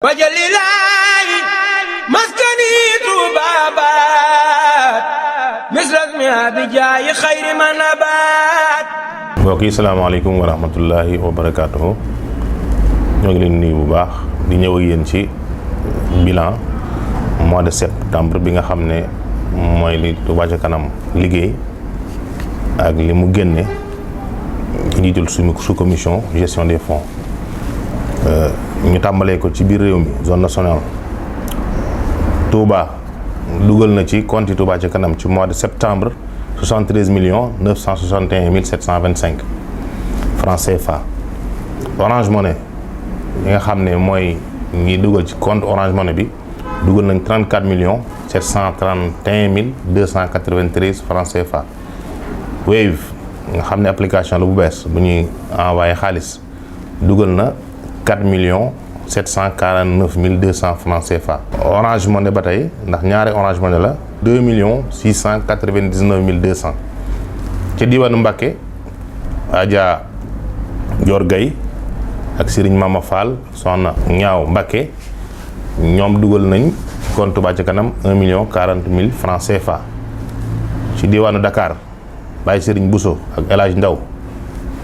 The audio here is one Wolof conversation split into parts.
wajalilaayi maskani tuubaabaat misrasmi abijaayi xayri manabaat. mbokk yi salaamaaleykum wa rahmatullahi wa barakaatuhu. ñoo ngi leen nuyu bu baax di ñëw ak yéen ci bilan mois de septembre bi nga xam ne mooy li Touba Ca Kanam liggéey ak li mu génne njiitul sous commission gestion des fonds. ñu tàmbalee ko ci biir réew mi zone nationale. Touba dugal na ci compte Touba Ca Kanam ci mois de septembre 73 961 725 francs CFA. Orange Money yi nga xam ne mooy ñi dugal ci compte Orange Money bi dugal nañ 34 731 293 francs CFA. Wave nga xam ne application la bu bees bu ñuy envoyé xaalis dugal na 4 749 200 francs CFA. Orange Money ba tey ndax ñaari Orange Money la 2 699 200. ci diwaanu Mbacké Adja Dior Gaye ak Serigne Mama Fall soxna Ñaaw Mbacké ñoom dugal nañ compte Touba Ca Kanam 1 040 000 francs CFA. ci diwaanu Dakar Baye Serigne Bousso ak El Hadj Ndaw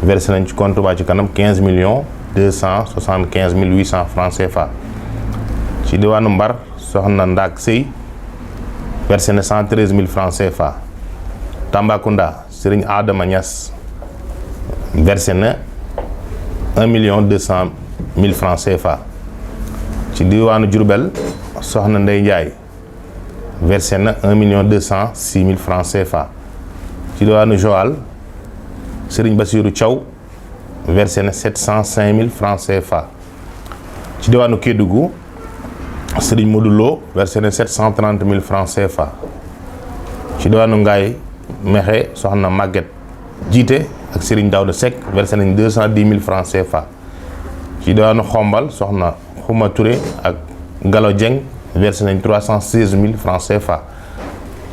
versé nañ ci compte Touba Ca Kanam 15 275 800 francs CFA. ci diwaanu Mbar soxna Ndaak Sey versé na 113 000 francs CFA. Tambacounda Serigne Adama Niass versé na 1 200 000 francs CFA. ci diwaanu Diourbel soxna Ndey Ndiaye versé na 1 206 000 francs CFA. ci diwaanu Joal Serigne Bassirou Thiaw versé na 705 000 francs CFA. ci diwaanu Kédougou Serigne Modou Lo versé na 730 000 francs CFA. ci diwaanu Ngaye Mexe soxna Maguette Jiite ak Serigne Daouda Seck versé nañ 210 000 francs CFA. ci diwaanu Xombal soxna Xuma Touré ak Galo Dieng versé nañ 316 000 francs CFA.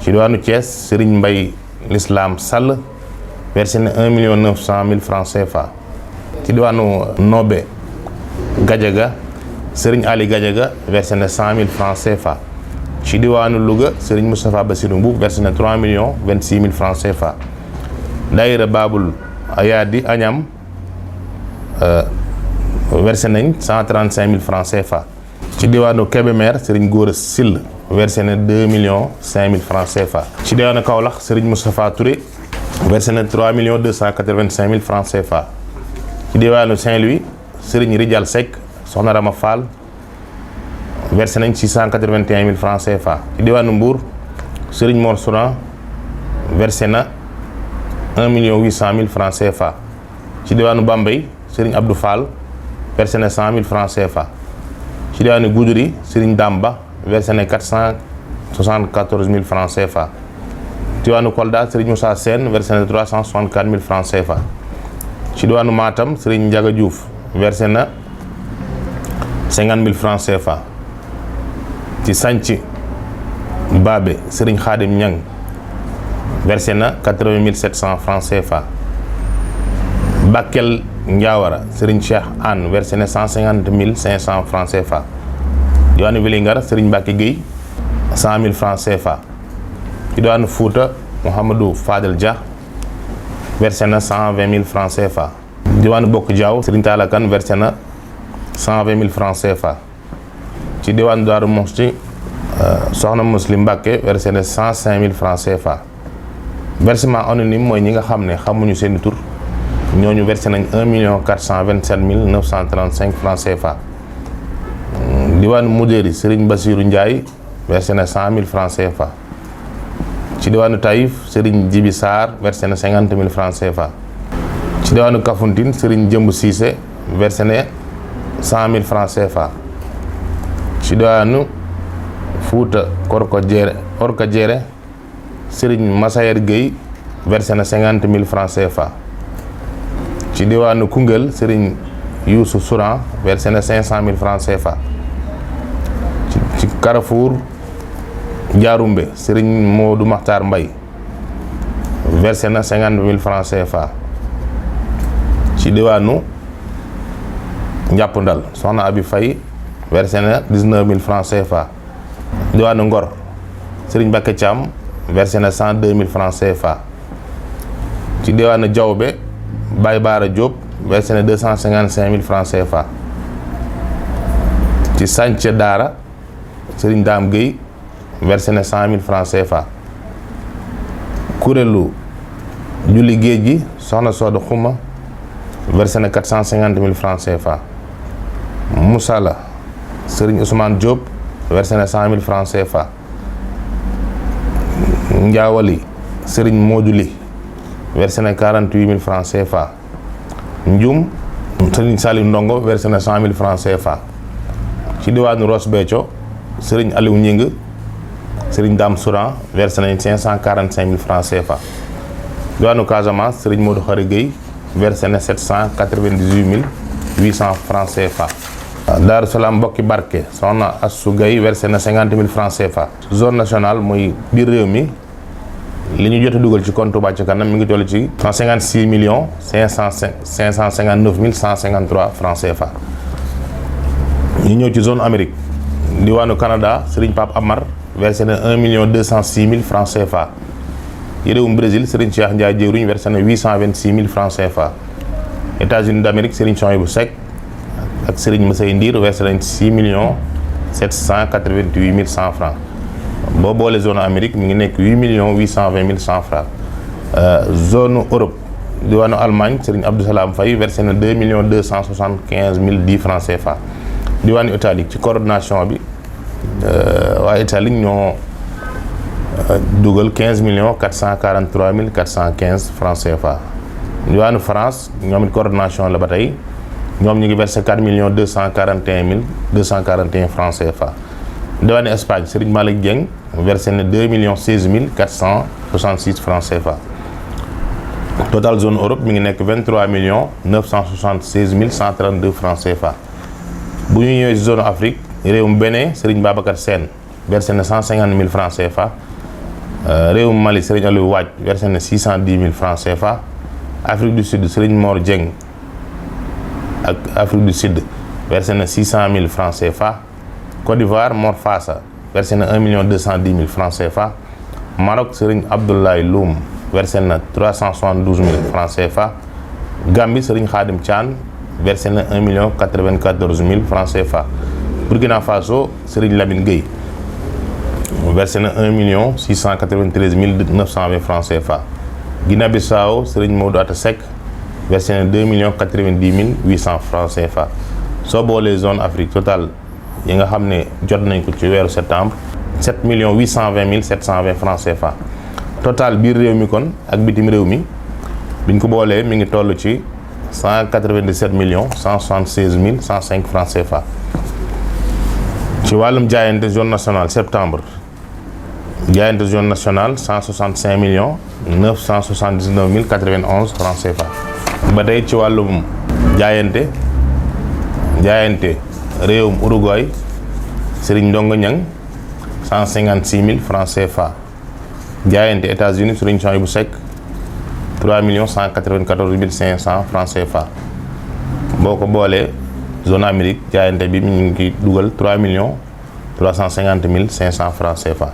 ci diwaanu Thiès Serigne Mbaye L'Islam Sall versé na 1 900 000 francs CFA. ci diwaanu Nobé Gadiaga Serigne Ali Gadiaga versé na 100 000 francs CFA. ci diwaanu Louga Serigne Moustapha Bassirou Mboup versé na 3 26 000 francs CFA. Daïra Babul Ayadi Agnam versé nañ 135 000 francs CFA. ci diwaanu Kébémer Serigne Gora Sill versé na 2 500 000 francs CFA. ci diwaanu Kaolack Serigne Moustapha Touré versé na 3 285 000 francs CFA. ci diwaanu Saint-Louis Serigne Rijal Seck soxna Rama Fall versé nañ 681 000 francs CFA. ci diwaanu Mbour Serigne Mor Souran versé na 1 800 000 francs CFA. ci diwaanu Bambey Serigne Abdou Fall versé na 100 000 francs CFA. ci diwaanu Goudiri Serigne Damba versé na 474 000 francs CFA. ci diwaanu Kolda Serigne Moussa Sène versé na 364 000 francs CFA. ci diwaanu Matam Serigne Ndiaga Diouf versé na 50 000 francs CFA. ci Santhi Babé Serigne Khadim Niang versé na 80 700 francs CFA. Bakel Ndiawara Serigne Cheikh Anne versé na 150 500 francs CFA. diwaanu Vélingara Serigne Mbacké Gueye 100 000 francs CFA. ci diwaanu Fouta Mouhamadou Fadel Dia versé na 120 000 francs CFA. diwaanu Bokk Diaw Serigne Talla Kane versé na 120 000 francs CFA. ci diwaanu Darou Mouhty soxna Muslim Mbacké versé na 105 000 francs CFA. versement anonyme mooy ñi nga xam ne xamuñu seeni tur ñooñu versé nañ 1 427 935 francs CFA. diwaanu Moudéri Serigne Bassirou Ndiaye versé na 100 000 francs CFA. ci diwaanu Taïf Serigne Djibi Sarr versé na 50 000 francs CFA. ci diwaanu Kafountine Serigne Jëmb Cissé versé na 100 000 francs CFA. ci diwaanu Fouta Korka Diéré Serigne Massayer Gueye versé na 50 000 francs CFA. ci diwaanu Koungheul Serigne Youssou Souran versé na 500 000 francs CFA. ci Carrefour Diaroumbe Serigne Modou Makhtar Mbaye versé na 50 000 francs CFA. ci diwaanu Njàppndal soxna Abi Faye versé na 19 000 francs CFA. diwaanu Ngor Serigne Bakke Thiam versé na 102 000 francs CFA. ci diwaanu Diaobé Baye Bara Diop versé na 255 000 francs CFA. ci Sànce Daara Serigne Dame Gueye versé na 100 000 francs CFA. kuréelu julli géej gi Soxna Sooda Xuma versé na 450 000 francs CFA. Moussala Serigne Ousmane Diop versé na 100 000 francs CFA. Ndiawali Serigne Modou Ly versé na 48 000 francs CFA. Ndioum Serigne Saliou Ndongo versé na 100 000 francs CFA. ci diwaanu Ross Béthio Serigne Aliou Ñing Serigne Dame Souran versé nañ 545 000 francs CFA. diwaanu Casamance Serigne Modou Khary Gueye versé na 798 800 francs CFA. Daaru Salaam Mbokki Barke Soxna Assou Gueye versé na 50 000 francs CFA. zone nationale muy biir réew mi li ñu jot a dugal ci compte Touba ca kanam mi ngi toll ci 156 559 153 francs CFA. ñu ñëw ci zone Amérique diwaanu Canada Serigne Pape Amar versé na 1 206 000 francs CFA. ci réewum Brésil Serigne Cheikh Ndiaye Jëwriñ versé na 826 000 francs CFA. États-Unis d'Amérique Serigne Souhaïbou Seck ak Serigne Massey Ndir versé nañ 6 788 100 francs. boo boole zone Amérique mi ngi nekk 8 820 100 francs. zone Europe diwaanu Allemagne Serigne Abdou Salam Faye versé na 2 275 010 francs CFA. diwaanu Italie ci coordination bi waa Italie ñoo dugal 15 443 415 francs CFA. diwaanu France ñoom it coordination la ba tey ñoom ñu ngi versé 4 241 241 francs CFA. diwaanu Espagne Serigne Malick Dieng versé na 2 16 466 francs CFA. total zone Europe mi ngi nekk 23 976 132 francs CFA. bu ñu ñëwee ci zone Afrique réewum Bénin Serigne Babacar Sène versé na 150 000 francs CFA. réewum Mali Serigne Aliou Waaj versé na 610 000 francs CFA. Afrique du Sud Serigne Mor Dieng ak Afrique du Sud versé na 600 000 francs CFA. Côte d'Ivoire Mor Fassa versé na 1 210 000 francs CFA. Maroc Serigne Abdoulaye Loum versé na 372 000 francs CFA. Gambie Serigne Khadim Thian versé na 1 94 000 francs CFA. Burkina Faso Serigne Lamine Gueye versé na 1 693 920 francs CFA. Guinée-Bissau Serigne Modou Atta Seck versé na 2 90 800 francs CFA. soo boolee zone Afrique total yi nga xam ne jot nañ ko ci weeru septembre 7 820 720 francs CFA. total biir réew mi kon ak bitim réew mi biñ ko boolee mi ngi toll ci 197 176 105 francs CFA. ci wàllum jaayante zone nationale septembre jaayante zone nationale 165 979 091 francs CFA. ba tey ci wàllum jaayante réewum Uruguay Serigne Ndongo Niang 156 000 francs CFA. jaayante États-Unis Serigne Souhaïbou Seck 3 194 500 francs CFA. boo ko boolee zone Amérique jaayante bi mi ngi dugal 3 350 500 francs CFA.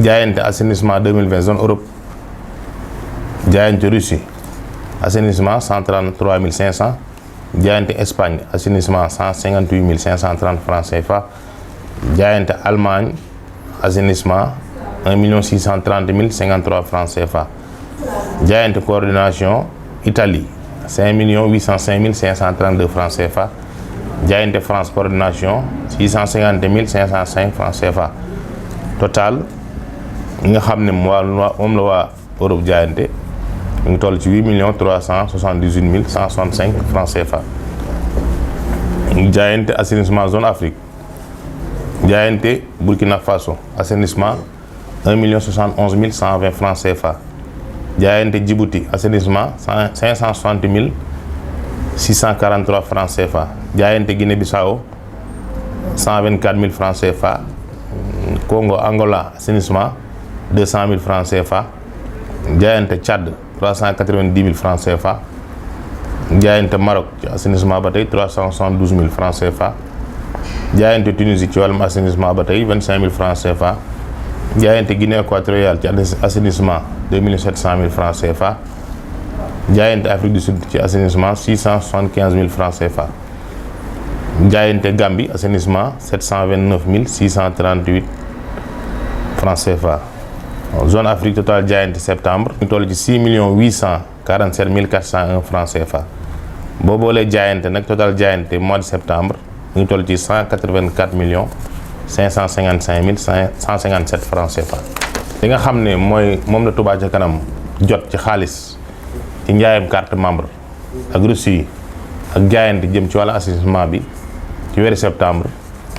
jaayante assainissement 2020 zone Europe jaayante Russie assainissement 133 500. jaayante Espagne assainissement 158 530 francs CFA. jaayante Allemagne assainissement 1 630 053 francs CFA. jaayante coordination Italie 5 805 532 francs CFA. jaayante France coordination 650 505 francs CFA. total nga xam ne moom la waa Europe jaayante mu ngi toll ci 8 378 165 francs CFA. jaayante assainissement zone Afrique jaayante Burkina Faso assainissement 1 71 120 francs CFA. jaayante Djibouti assainissement 560 643 francs CFA. jaayante Guinée-Bissau 124 000 francs CFA. Congo Angola assainissement 200 000 francs CFA. jaayante Tchad 390 000 francs CFA. jaayante Maroc ci assainissement ba tey 372 000 francs CFA. jaayante Tunisie ci wàllum assainissement ba tey 25 000 francs CFA. jaayante Guinée équatoriale ci assainissement 2 700 000 francs CFA. jaayante Afrique du Sud ci assainissement 675 000 francs CFA. jaayante Gambie assainissement 729 638 francs CFA. zone Afrique total jaayante septembre ñu toll ci 6 847 401 francs CFA. boo boolee jaayante nag total jaayante mois de septembre ñu toll ci 184 555 157 francs CFA. li nga xam ne moom la Touba ca kanam jot ci xaalis ci njaayam carte membre ak reçu yi ak jaayante jëm ci wàllu assainissement bi ci weeru septembre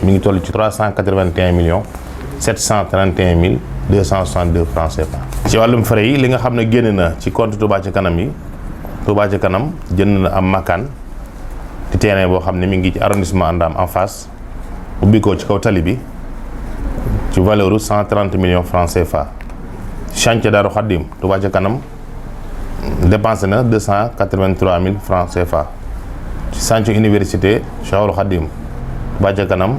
mi ngi toll ci 381 731 262 francs CFA. ci wàllum frais yi li nga xam ne génn na ci compte Touba ca kanam yi, Touba ca kanam jënd na am makkaan ci terrain boo xam ne mi ngi ci arrondissement Ndam en face ubbi ko ci kaw tali bi ci valeur u 130 millions francs CFA. chantier Daaru Xaddim Touba ca kanam dépensé na 283 000 francs CFA. ci chantier université Cheikhul Khadim Touba ca kanam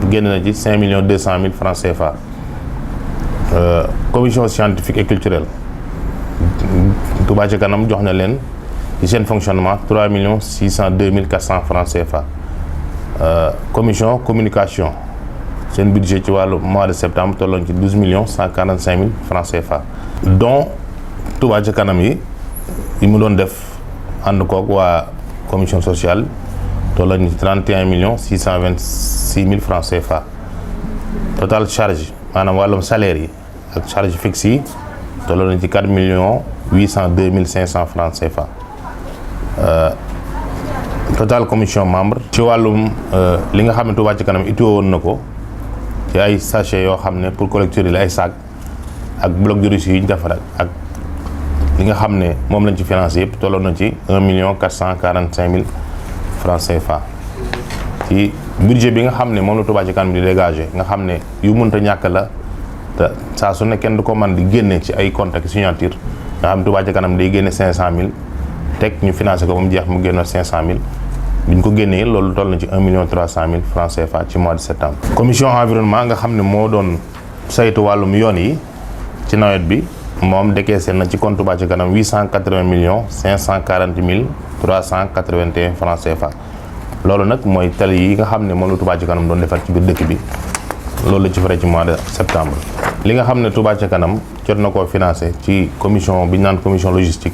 génn na ci 5 200 000 francs CFA. commission scientifique et culturelle Touba ca kanam jox na leen ci seen fonctionnement 3 602 400 francs CFA. commission communication seen budget ci wàllu mois de septembre tolloon ci 12 145 000 francs CFA. donc Touba ca kanam yi mu doon def ànd koog waa commission sociale tolloon ci 31 626 000 francs CFA. total charge maanaam wàllum salaire yi ak charge fixe yi tolloon na ci 4 802 500 francs CFA. total commission membre ci wàllum li nga xam ne Touba ca kanam itoo woon na ko ci ay sachet yoo xam ne pour collecteur yi la ay sac ak bloc de reçu yi ñu defar ak li nga xam ne moom lañ ci financé yëpp tolloon na ci 1 445 000 francs CFA. ci budget bi nga xam ne moom la Touba ca kanam di dégagé nga xam ne yu mënta ñàkk la te saa su ne kenn du ko man di génne ci ay compte ak signature nga xam ne Touba ca kanam day génne 500 000 teg ñu financé ko ba mu jeex mu génnoon 500 000 biñ ko génnee loolu toll na ci 1 300 000 francs CFA ci mois de septembre. commission environnement nga xam ne moo doon saytu wàllum yoon yi ci nawet bi moom décaissé na ci compte Touba ca kanam 880 540 381 francs CFA. loolu nag mooy tali yi nga xam ne moom la Touba ca kanam doon defar ci biir dëkk bi loolu la ci fare ci mois de septembre. li nga xam ne Touba ca kanam jot na koo financé ci commission bi ñu naan commission logistique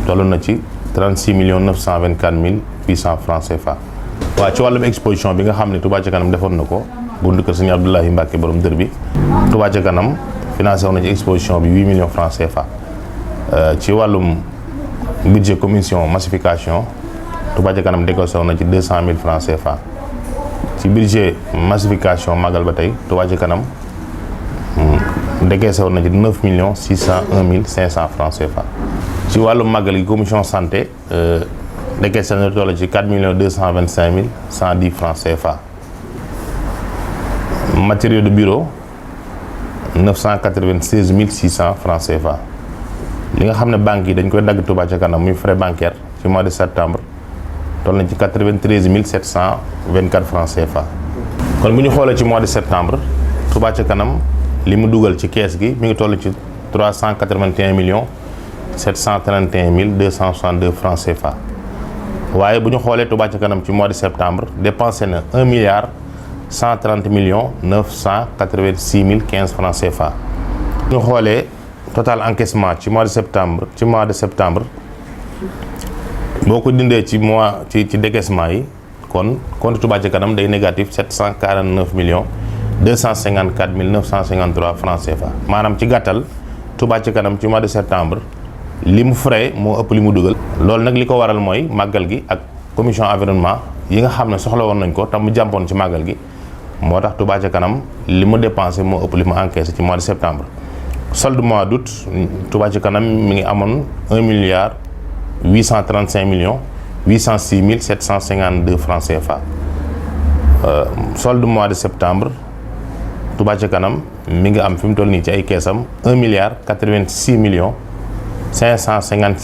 toll na ci 36 924 800 francs CFA. waaw ci wàllum exposition bi nga xam ne Touba ca kanam defoon na ko buntu kër Sëñ Abdoulahi Mbacke borom dër bi Touba ca kanam financé woon na ci exposition bi 8 millions francs CFA. ci wàllum budget commission massification Touba ca kanam décorsé woon na ci 200 000 francs CFA. ci budget massification magal ba tey Touba ca kanam décaissé woon na ci 9 601 500 francs CFA. ci wàllum magal gi commission santé décaissé na toll ci 4 225 110 francs CFA. matériaux de bureau 996 600 francs CFA. li nga xam ne banques yi dañ koy dagg Touba ca kanam muy frais bancaire ci mois de septembre toll na ci 93 724 francs CFA. kon bu ñu xoolee ci mois de septembre Touba ca kanam li mu dugal ci kees gi mi ngi toll ci 381 731 262 francs CFA. waaye bu ñu xoolee Touba ca kanam ci mois de septembre dépensé na 1 130 986 015 francs CFA. bu ñu xoolee total encaissement ci mois de septembre boo ko dindee ci décaissement yi kon compte Touba ca kanam day négatif 749 254 953 francs CFA. maanaam ci gàttal Touba ca kanam ci mois de septembre li mu frais moo ëpp li mu dugal. loolu nag li ko waral mooy màggal gi ak commission environnement yi nga xam ne soxla woon nañ ko tam mu jàmpoon ci màggal gi moo tax Touba ca kanam li mu dépensé moo ëpp li mu encaissé ci mois de septembre. solde mois d'août Touba ca kanam mi ngi amoon 1 835 806 752 francs CFA. solde mois de septembre Touba ca kanam mi ngi am fi mu toll nii ci ay keesam 1 551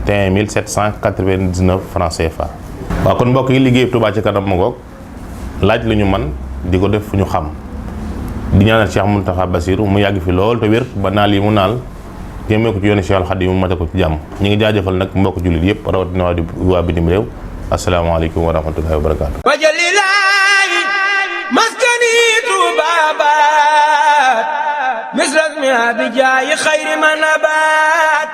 799 francs CFA. waaw kon mbokk yi liggéey Touba ca kanam mu ngoog laaj la ñu man di ko def fu ñu xam di ñaanal Cheikh Mountakha Bassirou mu yàgg fi lool te wér ba naal yi mu naal jëmee ko ci yoonu Cheikh Al Khadim mu mate ko ci jàmm. ñu ngi jaajëfal nag mbokk jullit yëpp rawatina waa bitim réew asalaamaaleykum wa rahmatullahi wa barakaatu. wajalilaayi maskani tuubaabaat misras mi abijaayi xayri ma nabaat